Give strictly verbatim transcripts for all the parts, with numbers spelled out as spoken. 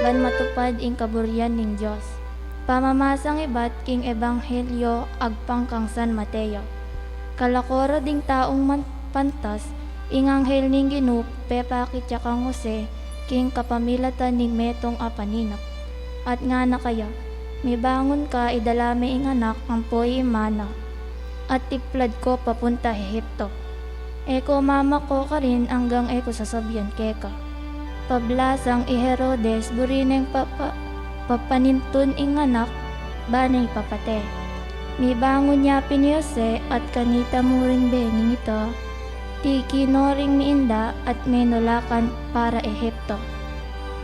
Ban matupad ing kaburian ning Dios. Pamamasang ibat king Ebanghelyo agpang kang San Mateo. Kalako ra ding taung man-, pantas, ing anghel ning Ginu pepakit ya kang Jose king kapamilatan ning metung a paninap. At ngana kaya, "Mibangun ka, idala me ing anak ampo ing ima na, at tiplad ko papunta Ehipto. E ko mamako karin anggang e ko sasabian keka." Pablasang i Herodes, buri neng papa-, papanintun ing anak, ba ne ipapate. Mibangun ya pin i Jose at kanita mu ring bengi nita, tikino ring miinda at menulakan para Ehipto.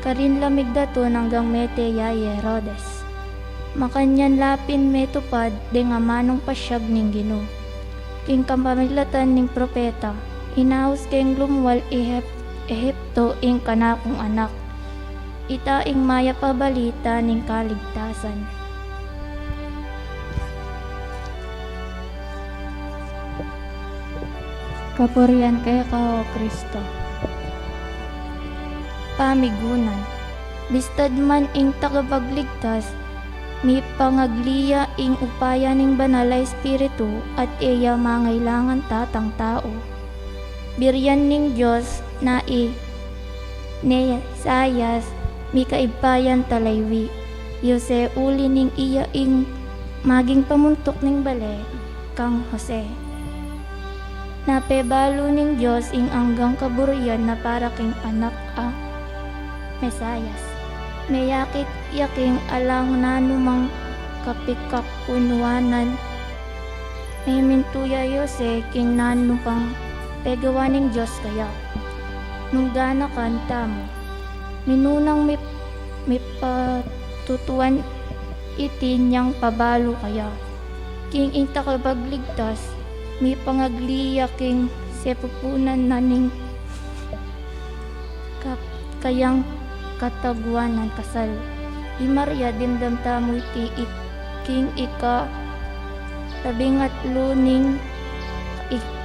Karin la migdatun anggang mete ya i Herodes. Makanyan la pin metupad deng amanung pasiag ning Ginu. King kapamilatan ning propeta, inaus keng lumual Ehip-, Ehipto ing kanakung anak. Ita ing mayap a balita ning kaligtasan. Kapurian keka, O Kristo. Pamigunan. Bistad man ing tagapagligtas, mipangagli ya ing upaya ning Banal a Espiritu at e ya mangailangan tatang tau. Burian ning Dios na i Mesiyas, mikaibpa yang talaywi. I Jose, uli ning iya ing maging pamuntuk ning bale kang Jose. Napebalu ning Dios ing anggang kaburian na para king anak a Mesiyas. Meyakit ya king alang nanumang kapikakunuanan. Memintu ya i Jose king nanu pang pegawa ning Dios kaya. Nung ganakan tamu, minunang mip-, mipatutuan iti niyang pabalu kaya. King ing tagapagligtas, mipangagli ya king sepupunan na ning kap-, kayang kataguan nang kasal. I Maria, dimdam tamu iti ik-, king ika labingatlu ning ik-,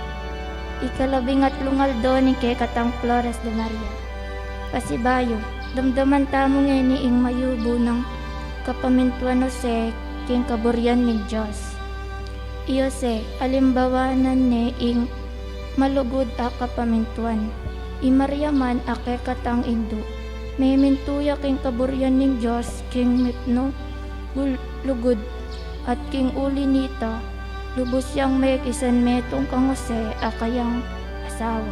ika labingatlung aldo ning kekatang Flores de Maria. Pasibayu, damdaman tamu ngeni ing mayubu nang kapamintuan Jose king kaburian ning Dios. I Jose, alimbawa na ne ing malugud a kapamintuan. I Maria man a kekatang indu, memintu ya king kaburian ning Dios king mipnu gul-, lugud, at king uli nita, lubus yang mekisan metung kang Jose a kayang asawa.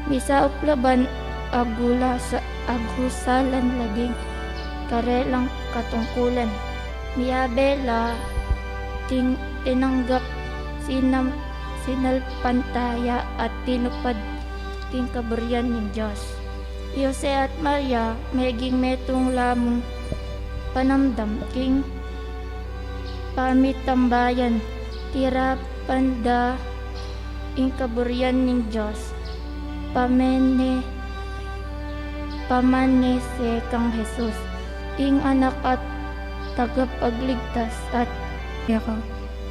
Misaup la ban agula sa-, agusalan la ding karelang katungkulan. Miyabe la ding tinanggap sinam-, sinalpantaya at tinupad king kaburian ning Dios. I Jose at Maria, meging metung la mung panamdam king pamitambayan, tirapan da ing kaburian ning Dios, pamene-, pamanese kang Jesus, ing anak at tagapagligtas at Eka,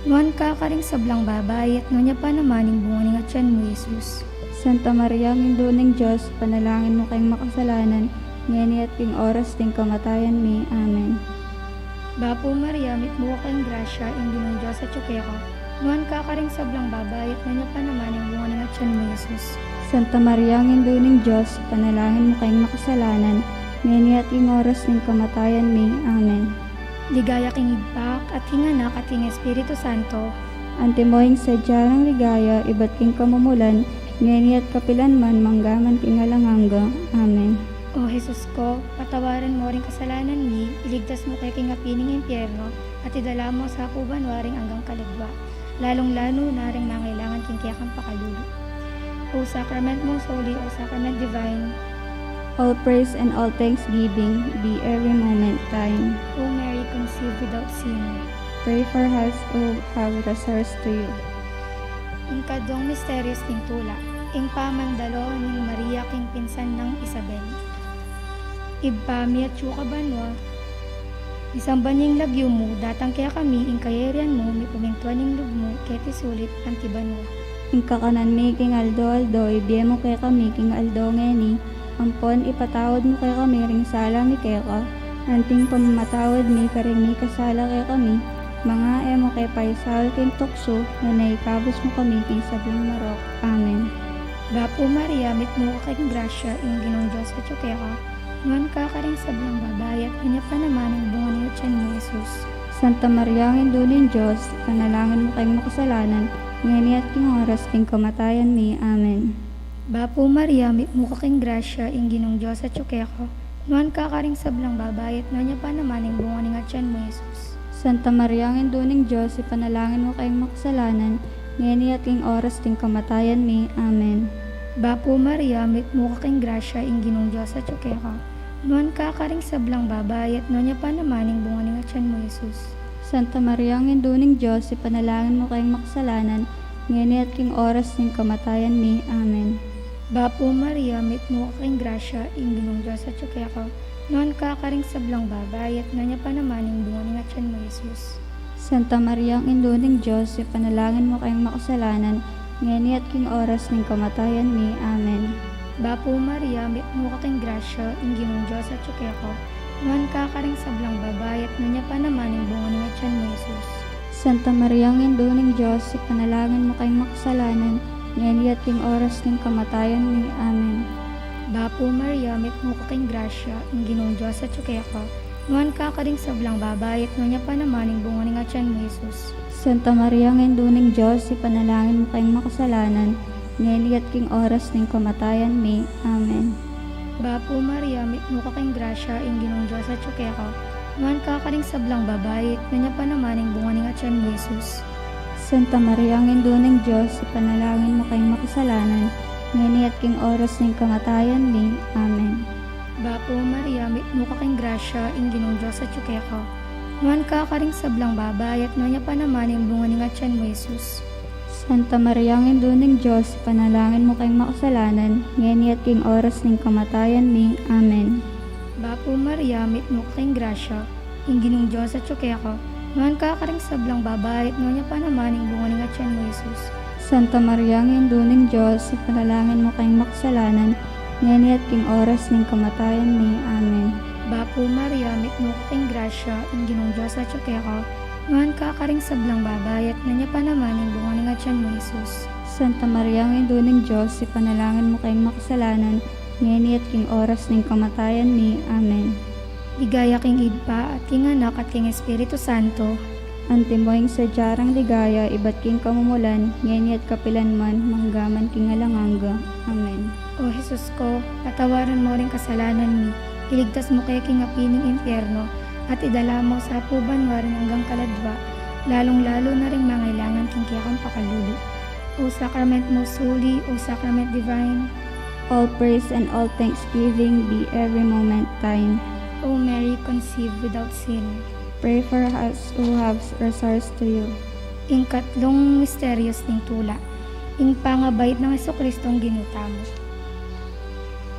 nuan ka karing sablang babai, at nuan ya pa naman ing bunga ning atian mu, Jesus. Santa Maria, Indu ning Dios, panalangin mu keng makasalanan, ngeni at king oras ning kamatayan mi. Amen. Bapu Maria, mitmu ka king grasya, ing Ginung Dios atyu keka. Nuan ka karing sablang babai, at nuan ya pa naman ing bunga ning atian mu, Jesus. Santa Maria, Indu ning Dios, panalangin mu keng makasalanan, ngeni at king oras ning kamatayan mi. Amen. Ligaya king Ibpa, at king Anak, at king Espiritu Santo. Antimo ing sadya nang ligaya, ibat king kamumulan, ngeni at kapilan man, mangga man king alang angga. Amen. O Jesus ko, patawaran mu ring kasalanan mi, iligtas mu kami king api ning impyerno, at idala mu sa banua ring anggang kaladua, lalung-lalu na ring mangailangan king kekang pakalulu. O Sacrament most holy, O Sacrament divine. All praise and all thanksgiving be every moment thine. O Mary conceived without sin. Pray for us who have recourse to you. Ing kaduang misteryos ning tula, ing pamandalu nang Maria king pinsan nang Isabel. Ibpa mi atsu ka banua, misamban ya ing lagyu mu, datang kekami ing kayarian mu, mipamintuan ing lub mu, keti sulip anti banua. Ing kakanan mi king aldo-aldo, ibie mu kekami king aldo ngeni, ampon ipatawad mu kekami ring sala mi keka, anting pamamatawad mi karing mikasala kekami, manga e mu ke paisaul king tuksu, nune ikabus mu kami king sablang marok. Amen. Bapu Maria, mitmu ka king grasya, ing Ginung Dios atyu keka, nuan ka karing sablang babai, at nuan ya pa naman ing bunga ning atyan mu, Jesus. Santa Maria, Indu ning Dios, ipanalangin mu keng makasalanan, ngeni at king oras ning kamatayan mi. Amen. Bapu Maria, mitmu ka king grasya, ing Ginung Dios atyu keka, nuan ka karing sablang babai, at nuan ya pa naman ing bunga ning atyan mu, Jesus. Santa Maria, Indu ning Dios, ipanalangin mu keng makasalanan, ngeni at king oras ning kamatayan mi. Amen. Bapu Maria, mitmu ka king grasya, ing Ginung Dios atyu keka, nuan ka karing sablang babai, at nuan ya pa naman ing bunga ning atyan mu, Jesus. Santa Maria, Indu ning Dios, ipanalangin mu keng makasalanan, ngeni at king oras ning kamatayan mi. Amen. Bapu Maria, mitmu ka king grasya, ing Ginung Dios atyu keka, nuan ka karing sablang babai, at nuan ya pa naman ing bunga ning atyan mu, Jesus. Santa Maria, Indu ning Dios, ipanalangin mu keng makasalanan, ngeni at king oras ning kamatayan mi. Amen. Bapu Maria, mitmu ka king grasya, ing Ginung Dios atyu keka, nuan ka karing sablang babai, at nuan ya pa naman ing bunga ning atyan mu, Jesus. Santa Maria, Indu ning Dios, ipanalangin mu keng makasalanan, ngeni at king oras ning kamatayan mi. Amen. Bapu Maria, mitmu ka king grasya, ing Ginung Dios atyu keka, nuan ka karing sablang babai, at nuan ya pa naman ing bunga ning atyan mu, Jesus. Santa Maria, Indu ning Dios, ipanalangin mu keng makasalanan, ngeni at king oras ning kamatayan mi. Amen. Bapu Maria, mitmu ka king grasya, ing Ginung Dios atyu keka, nuan ka karing sablang babai, at nuan ya pa naman ing bunga ning atyan mu, Jesus. Santa Maria, Indu ning Dios, ipanalangin mu keng makasalanan, ngeni at king oras ning kamatayan mi. Amen. Bapu Maria, mitmu ka king grasya, ing Ginung Dios atyu keka, nuan ka karing sablang babai, at nuan ya pa naman ing bunga ning atyan mu, Jesus. Santa Maria, Indu ning Dios, ipanalangin mu keng makasalanan, ngeni at king oras ning kamatayan mi. Amen. Bapu Maria, mitmu ka king grasya, ing Ginung Dios atyu keka, nuan ka karing sablang babai, at nuan ya pa naman ing bunga ning atyan mu, Jesus. Santa Maria, Indu ning Dios, ipanalangin mu keng makasalanan, ngeni at king oras ning kamatayan mi. Amen. Bapu Maria, mitmu ka king grasya, ing Ginung Dios atyu keka, nuan ka karing sablang babai, at nuan ya pa naman ing bunga ning atyan mu, Jesus. Santa Maria, Indu ning Dios, ipanalangin mu keng makasalanan, ngeni at king oras ning kamatayan mi. Amen. Ligaya king Ibpa, at king Anak, at king Espiritu Santo. Antimo ing sadya rang ligaya, ibat king kamumulan, ngeni at kapilan man, mangga man king alang angga. Amen. O Jesus ko, patawaran mu ring kasalanan mi, iligtas mu ke king api ning impyerno, at idala mu sa pu banua ring anggang kaladua, lalung-lalu na ring mangailangan king kekang pakalulu. O Sacrament most holy, O Sacrament divine, all praise and all thanksgiving be every moment thine. O Mary conceived without sin, pray for us who have resource to you. Ing katlung misterios ning tula, ing pangabait nang Jesucristong Ginu tamu.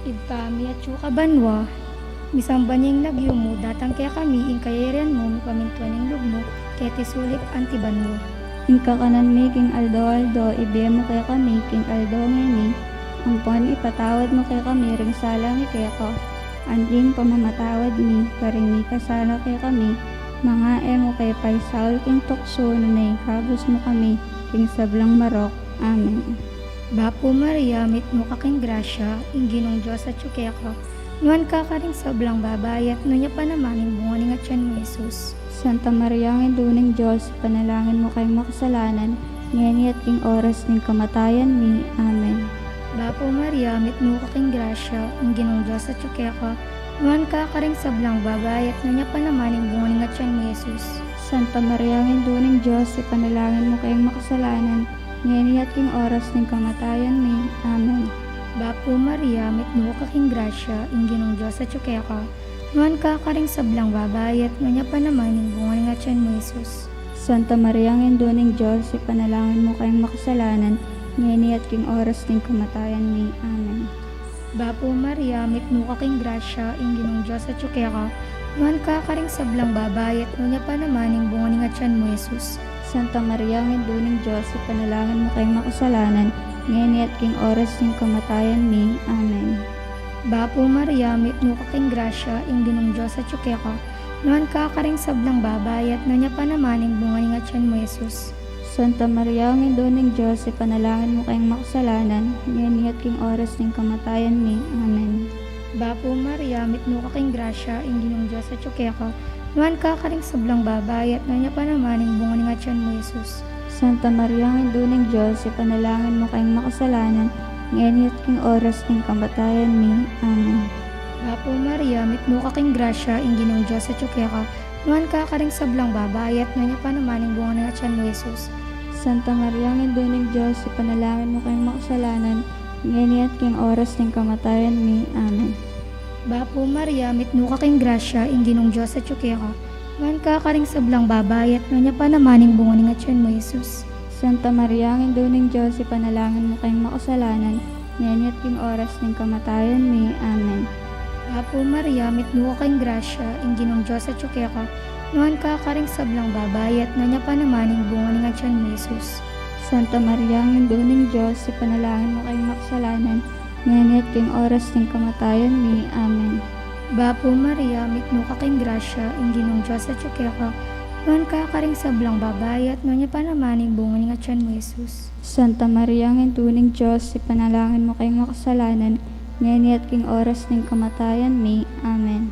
Ibpa mi atsu ka banua, misamban ya ing lagyu mu, datang kekami ing kayarian mu, mipamintuan ing lub mu, keti sulip anti banua. Ing kakanan mi king aldo-aldo, ibie mu kekami king aldo ngeni, ampon ipatawad mu kekami ring sala mi keka, anting pamamatawad mi karing mikasala kekami, manga e mu ke paisaul king tuksu, nune ikabus mu kami king sablang marok. Amen. Bapu Maria, mitmu ka king grasya, ing Ginung Dios atyu keka, nuan ka karing sablang babai, at nuan ya pa naman ing bunga ning atyan mu, Jesus. Santa Maria, Indu ning Dios, ipanalangin mu keng makasalanan, ngeni at king oras ning kamatayan mi. Amen. Bapu Maria, mitmu ka king grasya, ing Ginung Dios atyu keka, nuan ka karing sablang babai, at nuan ya pa naman ing bunga ning atyan mu, Jesus. Santa Maria, Indu ning Dios, ipanalangin mu keng makasalanan, ngeni at king oras ning kamatayan mi. Amen. Bapu Maria, mitmu ka king grasya, ing Ginung Dios atyu keka, nuan ka karing sablang babai, at nuan ya pa naman ing bunga ning atyan mu, Jesus. Santa Maria, Indu ning Dios, ipanalangin mu keng makasalanan, ngeni at king oras ning kamatayan mi. Amen. Bapu Maria, mitmu ka king grasya, ing Ginung Dios atyu keka, nuan ka karing sablang babai, at nuan ya pa naman ing bunga ning atyan mu, Jesus. Santa Maria, Indu ning Dios, ipanalangin mu keng makasalanan, ngeni at king oras ning kamatayan mi. Amen. Bapu Maria, mitmu ka king grasya, ing Ginung Dios atyu keka. Nuan ka karing sablang babai, at nuan ya pa naman ing bunga ning atyan mu, Jesus. Santa Maria, Indu ning Dios, ipanalangin mu keng makasalanan, ngeni at king oras ning kamatayan mi. Amen. Bapu Maria, mitmu ka king grasya, ing Ginung Dios atyu keka. Nuan ka karing sablang babai, at nuan ya pa naman ing bunga ning atyan mu, Jesus. Santa Maria, Indu ning Dios, ipanalangin mu keng makasalanan, ngeni at king oras ning kamatayan mi. Amen. Bapu Maria, mitmu ka king grasya, ing Ginung Dios atyu keka. Nuan ka karing sablang babai, at nuan ya pa naman ing bunga ning atyan mu, Jesus. Santa Maria, Indu ning Dios, ipanalangin mu keng makasalanan, ngeni at king oras ning kamatayan mi. Amen. Bapu Maria, mitmu ka king grasya, ing Ginung Dios atyu keka. Nuan ka karing sablang babai, at nuan ya pa naman ing bunga ning atyan mu, Jesus. Santa Maria, Indu ning Dios, ipanalangin mu keng makasalanan, ngeni at king oras ning kamatayan mi. Amen. Bapu Maria, mitmu ka king grasya, ing Ginung Dios atyu keka. Nuan ka karing sablang babai, at nuan ya pa naman ing bunga ning atyan mu, Jesus. Santa Maria, Indu ning Dios, ipanalangin mu keng makasalanan, ngeni at king oras ning kamatayan mi. Amen. Bapu Maria, mitmu ka king grasya, ing Ginung Dios atyu keka. Nuan ka karing sablang babai, at nuan ya pa naman ing bunga ning atyan mu, Jesus. Santa Maria, Indu ning Dios, ipanalangin mu keng makasalanan, ngeni at king oras ning kamatayan mi. Amen.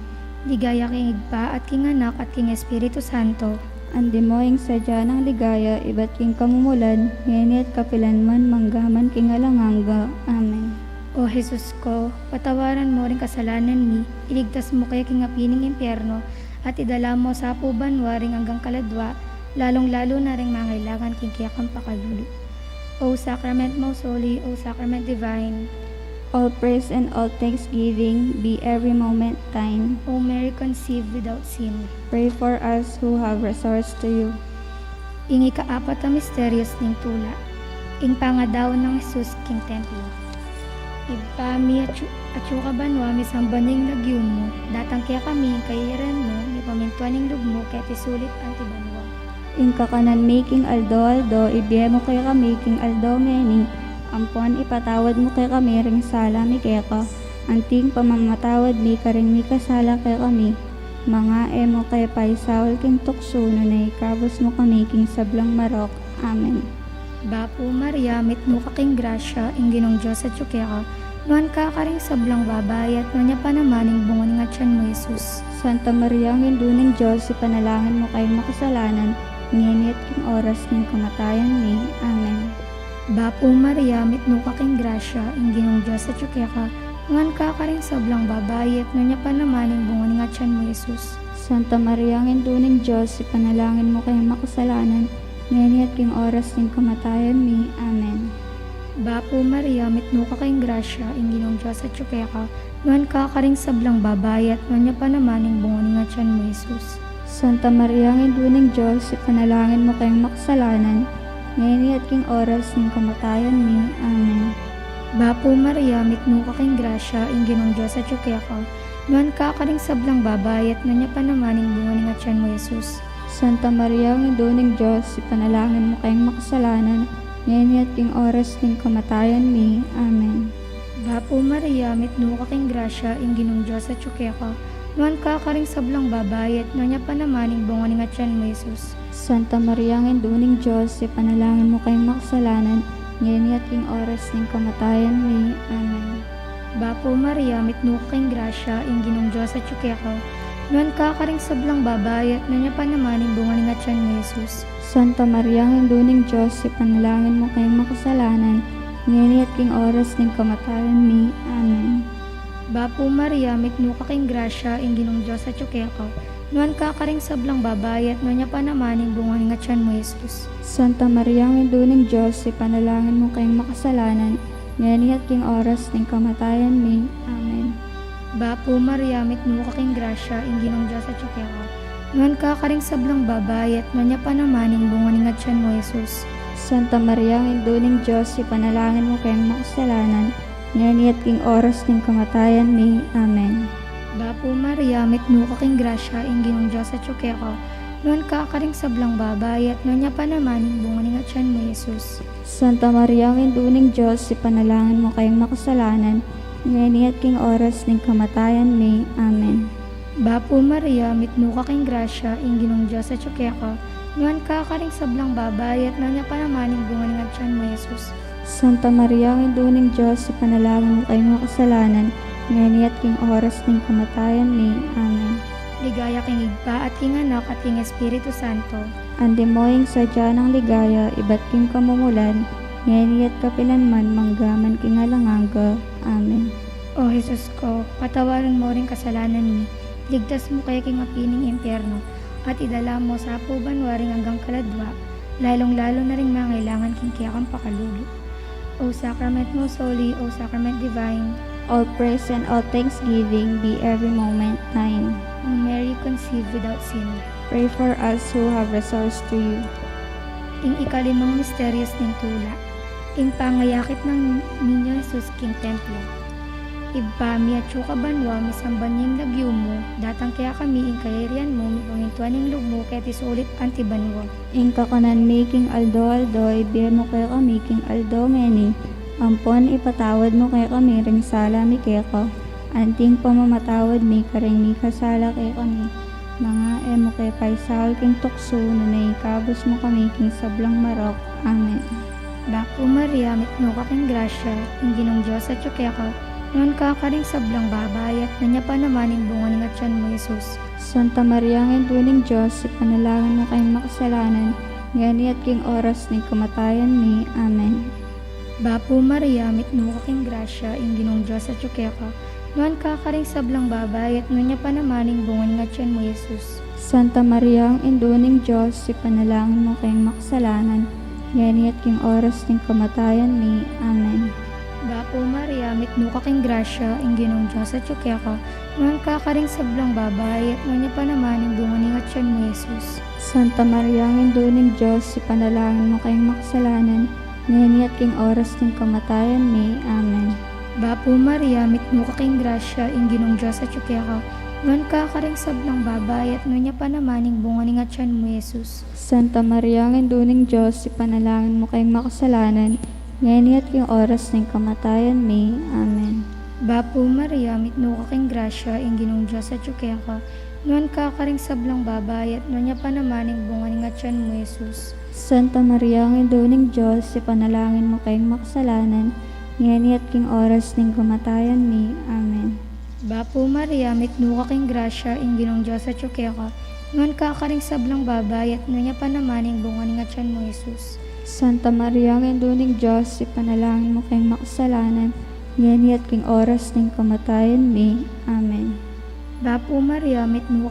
Ligaya king Ibpa, at king Anak, at king Espiritu Santo. Antimo ing sadya nang ligaya, ibat king kamumulan, ngeni at kapilan man, mangga man king alang angga. Amen. O Jesus ko, patawaran mu ring kasalanan mi, iligtas mu ke king api ning impyerno, at idala mu sa pu banua ring anggang kaladua, lalung-lalu na ring mangailangan king kekang pakalulu. O Sacrament most holy, O Sacrament divine. All praise and all thanksgiving be every moment thine. O Mary conceived without sin. Pray for us who have resource to you. Ing ikaapat a misterios ning tula. Ing pangadaun nang Jesus king templo. Ibpa mi, atyu, atyu ka banua, misamban ya ing lagyu mu, datang kekami ing kayarian mu, mipamintuan ing lub mu, keti sulip anti banua. Ing kakanan mi king aldo-aldo, ibie mu kekami king aldo ngeni, ampon ipatawad mu kekami ring sala mi keka, anti ing pamamatawad mi karing mikasala kekami. Manga e mu ke paisaul king tuksu, nune ikabus mu kami king sablang marok. Amen. Bapu Maria, mitmu ka king grasya, ing Ginung Dios atyu keka, nuan ka karing sablang babai, at nuan ya pa naman ing bunga ning atyan mu, Jesus. Santa Maria, Indu ning Dios, ipanalangin mu keng makasalanan, ngeni at king oras ning kamatayan mi. Amen. Bapu Maria, mitmu ka king grasya, ing Ginung Dios atyu keka, nuan ka karing sablang babai, at nuan ya pa naman ing bunga ning atyan mu, Jesus. Santa Maria, Indu ning Dios, ipanalangin mu keng makasalanan, ngeni at king oras ning kamatayan mi. Amen. Bapu Maria, mitmu ka king grasya, ing Ginung Dios atyu keka, nuan ka karing sablang babai, at nuan ya pa naman ing bunga ning atyan mu, Jesus. Santa Maria, Indu ning Dios, ipanalangin mu keng makasalanan, ngeni at king oras ning kamatayan mi. Amen. Bapu Maria, mitmu ka king grasya, ing Ginung Dios atyu keka, nuan ka karing sablang babai, at nuan ya pa naman ing bunga ning atyan mu, Jesus. Santa Maria, Indu ning Dios, ipanalangin mu keng makasalanan, ngeni at king oras ning kamatayan mi. Amen. Bapu Maria, mitmu ka king grasya, ing Ginung Dios atyu keka, nuan ka karing sablang babai, at nuan ya pa naman ing bunga ning atyan mu, Jesus. Santa Maria, Indu ning Dios, ipanalangin mu keng makasalanan, ngeni at king oras ning kamatayan mi. Amen. Bapu Maria, mitmu ka king grasya, ing Ginung Dios atyu keka, nuan ka karing sablang babai, at nuan ya pa naman ing bunga ning atyan mu, Jesus. Santa Maria, Indu ning Dios, ipanalangin mu keng makasalanan, ngeni at king oras ning kamatayan mi. Amen. Bapu Maria, mitmu ka king grasya, ing Ginung Dios atyu keka, nuan ka karing sablang babai, at nuan ya pa naman ing bunga ning atyan mu, Jesus. Santa Maria, Indu ning Dios, ipanalangin mu keng makasalanan, ngeni at king oras ning kamatayan mi. Amen. Bapu Maria, mitmu ka king grasya, ing Ginung Dios atyu keka, nuan ka karing sablang babai, at nuan ya pa naman ing bunga ning atyan mu, Jesus. Santa Maria, Indu ning Dios, ipanalangin mu keng makasalanan, ngeni at king oras ning kamatayan mi. Amen. Bapu Maria, mitmu ka king grasya, ing Ginung Dios atyu keka, nuan ka karing sablang babai, at nuan ya pa naman ing bunga ning atyan mu, Jesus. Santa Maria, Indu ning Dios, ipanalangin mu keng makasalanan, ngeni at king oras ning kamatayan mi. Amen. Bapu Maria, mitmu ka king grasya, ing Ginung Dios atyu keka, nuan ka karing sablang babai, at nuan ya pa naman ing bunga ning atyan mu, Jesus. Santa Maria, Indu ning Dios, ipanalangin mu keng makasalanan, ngeni at king oras ning kamatayan mi. Amen. Ligaya king Ibpa, at king Anak, at king Espiritu Santo. Antimo ing sadya nang ligaya, ibat king kamumulan, ngeni at kapilan man, mangga man king alang angga. Amen. O Jesus ko, patawaran mu ring kasalanan mi, ligtas mu kami king api ning impyerno, at idala mu sa banua ring anggang kaladua, lalung-lalu na ring mangailangan king kekang pakalulu. O Sacrament most holy, O Sacrament divine. All praise and all thanksgiving be every moment thine. O Mary conceived without sin. Pray for us who have recourse to you. Ing ikalimang misterios ning tula. Ing pangayakit nang Niño Jesus king templo. Ibpa mi atsu ka banua, misamban ya ing lagyu mu, datang kekami ing kayarian mu, mipamintuan ing lub mu keti sulip anti banua. Ing kakanan mi king aldo-aldo, ibie mu kekami king aldo ngeni, ampon ipatawad mu kekami ring sala mi keka, anti ing pamamatawad mi karing mikasala kekami. Manga e mu ke paisaul king tuksu, nune ikabus mu kami king sablang marok. Amen. Bapu Maria, mitmu ka king grasya, ing Ginung Dios atyu keka, nuan ka karing sablang babai, at nuan ya pa naman ing bunga ning atyan mu, Jesus. Santa Maria, Indu ning Dios, ipanalangin mu keng makasalanan, ngeni at king oras ning kamatayan mi. Amen. Bapu Maria, mitmu ka king grasya, ing Ginung Dios atyu keka, nuan ka karing sablang babai, at nuan ya pa naman ing bunga ning atyan mu, Jesus. Santa Maria, Indu ning Dios, ipanalangin mu keng makasalanan, ngeni at king oras ning kamatayan mi. Amen. Bapu Maria, mitmu ka king grasya, ing Ginung Dios atyu keka, nuan ka karing sablang babai, at nuan ya pa naman ing bunga ning atyan mu, Jesus. Santa Maria, Indu ning Dios, ipanalangin mu keng makasalanan, ngeni at king oras ning kamatayan mi. Amen. Bapu Maria, mitmu ka king grasya, ing Ginung Dios atyu keka, nuan ka karing sablang babai, at nuan ya pa naman ing bunga ning atyan mu, Jesus. Santa Maria, Indu ning Dios, ipanalangin mu keng makasalanan, ngeni at king oras ning kamatayan mi. Amen. Bapu Maria, mitmu ka king grasya, ing Ginung Dios atyu keka, nuan ka karing sablang babai, at nuan ya pa naman ing bunga ning atyan mu, Jesus. Santa Maria, Indu ning Dios, ipanalangin mu keng makasalanan, ngeni at king oras ning kamatayan mi. Amen. Bapu Maria, mitmu ka king grasya, ing Ginung Dios atyu keka, nuan ka karing sablang babai, at nuan ya pa naman ing bunga ning atyan mu, Jesus. Santa Maria, Indu ning Dios, ipanalangin mu keng makasalanan, ngeni at king oras ning kamatayan mi. Amen. Bapu Maria, mitmu